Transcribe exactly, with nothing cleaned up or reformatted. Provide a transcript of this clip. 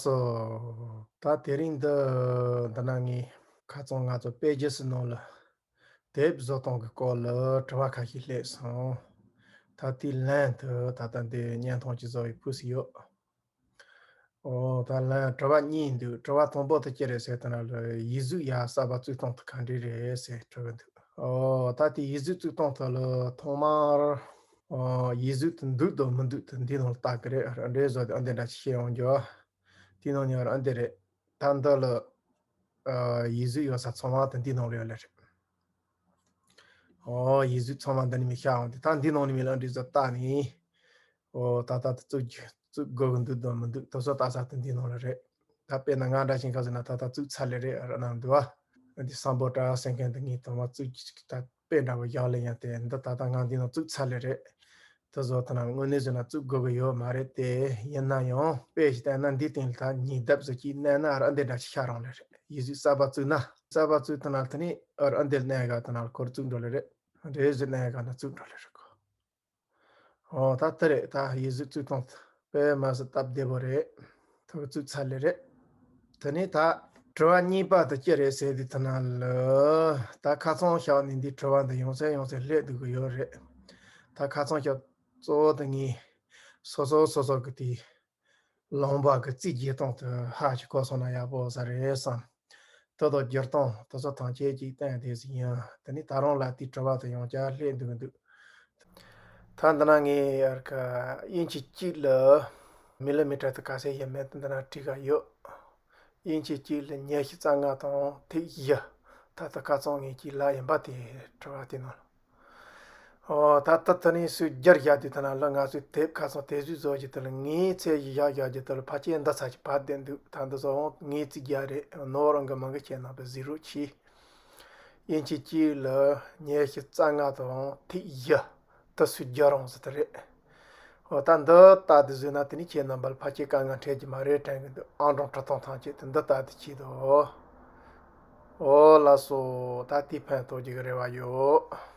སོ། ད་དེ་རིང་འདི་འདི་ན་ངས་ཁ་རྩང་ང་ཚོ་དཔེ་རྒྱས་སུ་ནང་ལ་དེབ་བཟོ་སྟངས་ཀྱི་སྐོར་ལ་དྲི་བ་ཁ་ཤས་སླེབས་སོང་། ད་དེའི་ལན་དུ་ད་ལྟ་འདི་བརྙན་ཐུང་ཅིག་བཟོ་བའི་ཕུགས་སུ་ཡོད། ཨོ་ད་ལན་དྲི་བ་གཉིས་འདུག་དྲི་བ་དང་པོ་དེ་ཅི་རེད་ཟེར་དུས་ན་ལ་ཡིག་གཟུགས་ཡར་གསར་པ་བཙུགས་སྟངས་དེ་ག་འདྲས་རེད་ཟེར་དྲི་གི་འདུག་ཨོ་ད་དེ་ཡིག་གཟུགས་བཙུགས་སྟངས་དེ་ལ་ཐོག་མར་ཨོ་ཡིག་གཟུགས་དེ་འདུག་དང་མི་འདུག་དེ་འདི་ནང་ལ་བལྟ་གི་རེད། འདྲ་བཟོ་དེ་ཨ་འདི་འདྲ་ཞིག་བཤད་ཡོང་རྒྱུ། དེ་ནང་ནས་ཨ་འདི་རེད། ད་འདི་ལ་ཨ་ཡིག་གཟུགས་ཡོད་ས་ཚང་མ་དེ་འདི་ནང་ལ་ཡོད་ལེ་རེད། ཨོ་ཡིག་གཟུགས་ཚང་མ་འདི་ནས་མི་ཤར་འོང་དེ། ད་འདི་ནང་ནས་མི་ལ་འདྲི་ཟ་བལྟ་ནི། ཨོ་ད་ལྟ་དེ་བཙུགས་རྒྱུ་བཙུགས་དགོས་གི་འདུག་དང་མི་འདུག་དེ་ཚོ་ལྟ་ས་དེ་འདི་ནང་ལ་རེད། ད་དཔེར་ན་ང་འདྲ་ཞིག་ག་ཟེར་ན་ད་ལྟ་བཙུགས་ཚར་ལེ་རེད་ར་ནང་འདུག་བ། འདི་སམ་བྷོ་ཊ་ཟེར་མཁན་དེ་ངས་དང་པོ་བཙུགས་ཀྱི་ད་དཔེ་འདྲ་བོ་བཞག་ལེ་ཡང་དེ་འདི་ད་ལྟ་ང་འདི་ནང་བཙུགས་ཚར་ལེ་རེད། དེ་ཚོ་ད་ནང་དངོས་གནས་བཟོས་ན་བཙུགས་དགོས་གི་ཡོད་མ་རེད་དེ། ཡིན་ན་ཡང་དཔེ་ཞིག་བལྟས་ན་འདི་སྟེང་ལ་ད་ཉིས་ལྡབ་ཟེར་གྱི་མནན་ན་ར་འདི་འདྲ་ཞིག་ཤར་འོང་ལེ་རེད། ཡིག་གཟུགས་གསར་པ་བཙུགས་ན་གསར་པ་བཙུགས་དེ་ན་དེ་ནས་ར་འདི་མནན་ག་དེ་ན་ཁོར་བཙུགས་འགྲོ་ལེ་རེད། འདྲེ་ཟེར་ན་ཡང་ག་ན་བཙུགས་འགྲོ་ལེ་རེད་གོ། ཨོ་ད་དེ་རེད། ད་ཡིག་གཟུགས་བཙུགས་སྟངས་དཔེ་མ་སྲིད་སྟབས་བདེ་པོ་རེད། ཐུག་བཙུགས་ཚར་ལེ་རེད། དེ་ནས་ད་དྲི་བ་གཉིས་པ་དེ་ཅི་རེད་ཟེར་དུས་དེ་ན་ལ། ད་ཁ་སང་ཞག་ནས་འདི་དྲི་བ་འདི་ཡང་སེ་ཡང་སེ་སླེབས་སྡོད་གི་ཡོད་རེད། ད་ཁ་སང་ཞག་གཙོ་བོ་དེ་ངས་སོ་སོ་སོ་སོ་གི་དེ་ལུང་པ་གི་རྩིས་རྒྱག་སྟངས་དེ་ཧ་ཅིག་གོ་སོང་ན་ཡག་པོ་ས་རེད་བསམ། དེ་དང་སྒྱུར་སྟངས་དེ་ཚོ་ཐམས་ཅད་ཅིག་བསྟན་དེ་ཟིན་ཡང་དེ་ནས་ད་རུང་ལ་དེའི་དྲི་བ་དེ་ཡང་བསྐྱར་སླེབས་འདུག་གི་འདུག་ད་འདི་ན་ངས་ཡར་ཀ་ཨིན་ཅི་གཅིག་ལ་མི་ལི་མི་ཊར་དེ་ག་ཚད་ཡིན་མིན་དེ་འདི་ན་བྲིས་ག་ཡོད། ཨིན་ཅི་གཅིག་ལ་ཉི་ཤུ་རྩ་ལྔ་དང་ཐིག་བཞི། ད་ལྟ་ཁ་སང་ངས་ཅིག་ལབ་ཡིན་པ་དེ་དྲི་བ་དེ་ནང་ལ། ཨོ་ད་ལྟ་དེ་ནས་སུས་སྒྱུར་བཞག་དུས་ད་ན་ལ་ང་ཚོས་དེབ་ཁ་སང་དེབ་གཟུགས་བཟོ་རྒྱུ་དེ་ལ་ངས་ཚད་གཞི་བཞག་བཞག་རྒྱུ་དེ་ལ་ཕལ་ཆེར་འདི་ཚ་ཅིག་བར་བསྡད་འདུག་ད་འདི་ཚོ་ངས་རྩིས་རྒྱག་རེད། ནོར་འགའ་མང་གི་ཁྱེད་རྣམ་པས་གཟིགས་རོགས་གྱིས། ཨིན་ཅི་གཅིག་ལ་ཉི་ཤུ་རྩ་ལྔ་དང་ཐིག་བཞི། དེ་སུས་སྒྱུར་རུང་ཟེར་དེ་རེད། འོ་ད་འདི་ལྟ་དེ་བཟོས་ན་དེ་ནི་ཁྱེད་རྣམ་པ་ལ་ཕལ་ཆེར་དཀའ་ངལ་འཕྲད་ཀྱི་མ་རེད་དྲན་གི་འདུག་ཨང་གྲངས་འབྲི་སྟངས་ཐམས་ཅད་དེ་འདི་ལྟ་དེ་བྱེད་དོ། འོ་ལགས་སོ། ད་དེ་ཕན་ཐོགས་ཀྱི་རེ་བ་ཡོད།